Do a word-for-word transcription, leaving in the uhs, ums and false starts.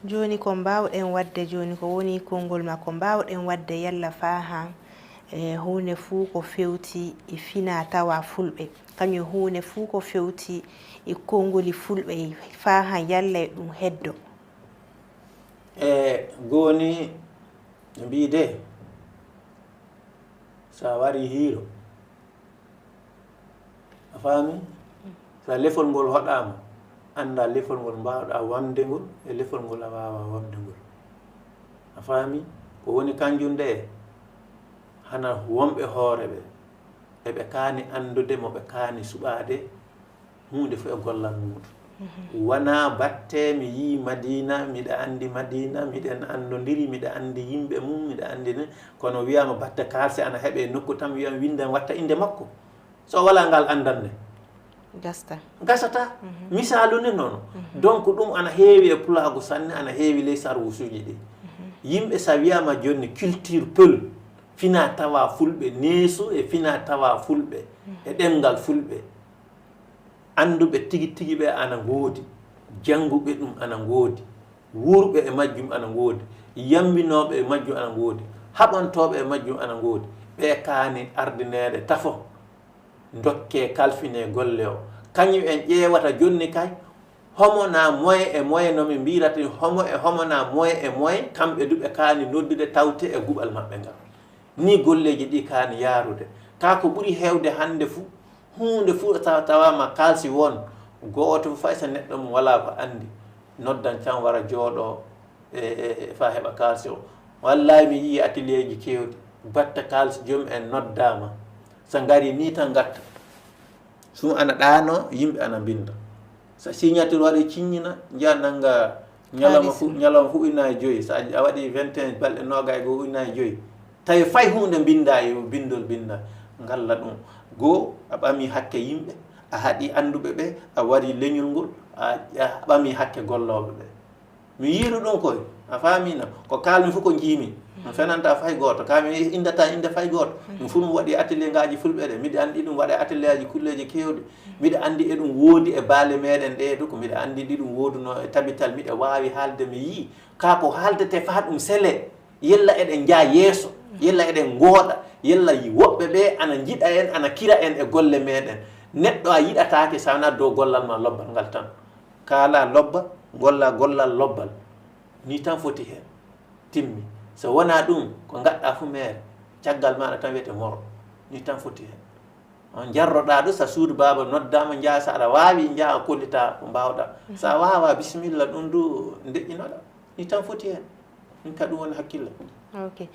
Jooni ko mbaawɗen waɗde, jooni ko woni konngol ma, ko mbaawɗen waɗde yalla faa haa e huunde fuu ko fewti e fina tawa fulɓe, kañum huunde fuu ko fewti e konngoli fulɓe faa haa yalla e ɗum heddo. E gooni mbiide so a wari hiiro, a faami? So lefol ngol hoɗaama, annda lefol ngol mbaawɗa wamde ngol e lefol ngol a waawa wamde ngol. A faami? Ko woni kanjum nde hana wonɓe hoore ɓe eɓe kaani anndude mo ɓe kaani suɓaade huunde fof e gollal muuɗum. Wonaa batte mi yii Madiina, miɗa anndi Madiina, miɗen anndondiri, miɗa anndi yimɓe mum, miɗa anndi ni, kono wiyaama batte kaalse ana heɓe e nokku tan, wiyaama winndan watta innde makko. So o walaa ngal anndannde. Gasta. Gasata. Misaalu ne noon. Donc ɗum ana heewi e pulaagu sanne, ana heewi ley sarwusuuji ɗi. Yimɓe so a wiyaama jooni culture pël, fina tawa fulɓe, neesu e fina tawa fulɓe, e ɗemngal fulɓe. Annduɓe tigi tigi ɓe ana ngoodi, jannguɓe ɗum ana ngoodi, wuurɓe e majjum ana ngoodi, yambinooɓe e majjum ana ngoodi, haɓantooɓe e majjum ana ngoodi. Ɓe kaani ardineede tafo, ndokkee kalfinee golle o. Kañum en ƴeewata jonni kay, homo na moye e moye no min mbiyirata ni, homo e homo na moye e moye, kamɓe du ɓe kaani noddude tawte e guɓal maɓɓe ngal. Ni golleeji ɗi kaani yaarude. Kaa ko ɓuri heewde hannde fuu, huunde fuu tawa tawaama kaalsi won, gooto fuu fay so neɗɗo mum walaa ko anndi, noddan can wara jooɗoo e, e, e faa heɓa kaalsi o. Wallaay mi yii atelier ji keewɗi, batte kaalsi joom en noddaama, so ngari ni tan ngatta. Sun ana ɗaano, yimɓe ana mbinda. So signature waɗi ciññina, njiya nanga ñalawma fu, ñalawma fu ujunaaji joyi. So a, a waɗi vingt et un balɗe noogay goo ujunaaji joyi. Tawi fay huunde mbinda e bindol binda. Ngalla ɗum. Goo, a ɓami hakke yimɓe, a haɗi annduɓe ɓe, a wari leñol ngol, a, a ɓami hakke gollooɓe ɓe. Mi yiiru ɗum koy, a faamii na? Ko kaalmi fof ko njiimi. Mi fenanta fay gooto. Kaa mi inndata innde fay gooto. Ɗum fof ɗum waɗi atelier ngaaji fulɓe ɗe. Miɗa anndi ɗum waɗa atelier aji kulleeji keewɗi. Miɗa anndi eɗum woodi e baale meɗen ɗee du, ko miɗa anndi ɗi ɗum woodunoo e tabital. Miɗa waawi haalde mi yii. Kaa ko haaldetee faa ɗum sele. Yella eɗen njaa yeeso. Yella eɗen ngooɗa. Yella woɓɓe ɓee ana njiɗa en, ana kira en e golle meɗen. Neɗɗo a yiɗataake so wanaa dow gollal maa lobbal ngal tan. Kaalaa lobba, gollaa gollal lobbal. Nii tan foti heen. Timmi. So wonaa ɗum, ko ngaɗɗaa fu meere, caggal maaɗa tan wiyete moro. Nii tan foti heen. On jarroɗaa ɗo, so a suudu baaba noddaama, njaha, so aɗa waawi, njaha, kollitaa ko mbaawɗaa. So a waawaa, bisimilla, ɗum du ndeƴƴinoɗaa. Nii tan foti heen. Min ka ɗum woni hakkille. Ok.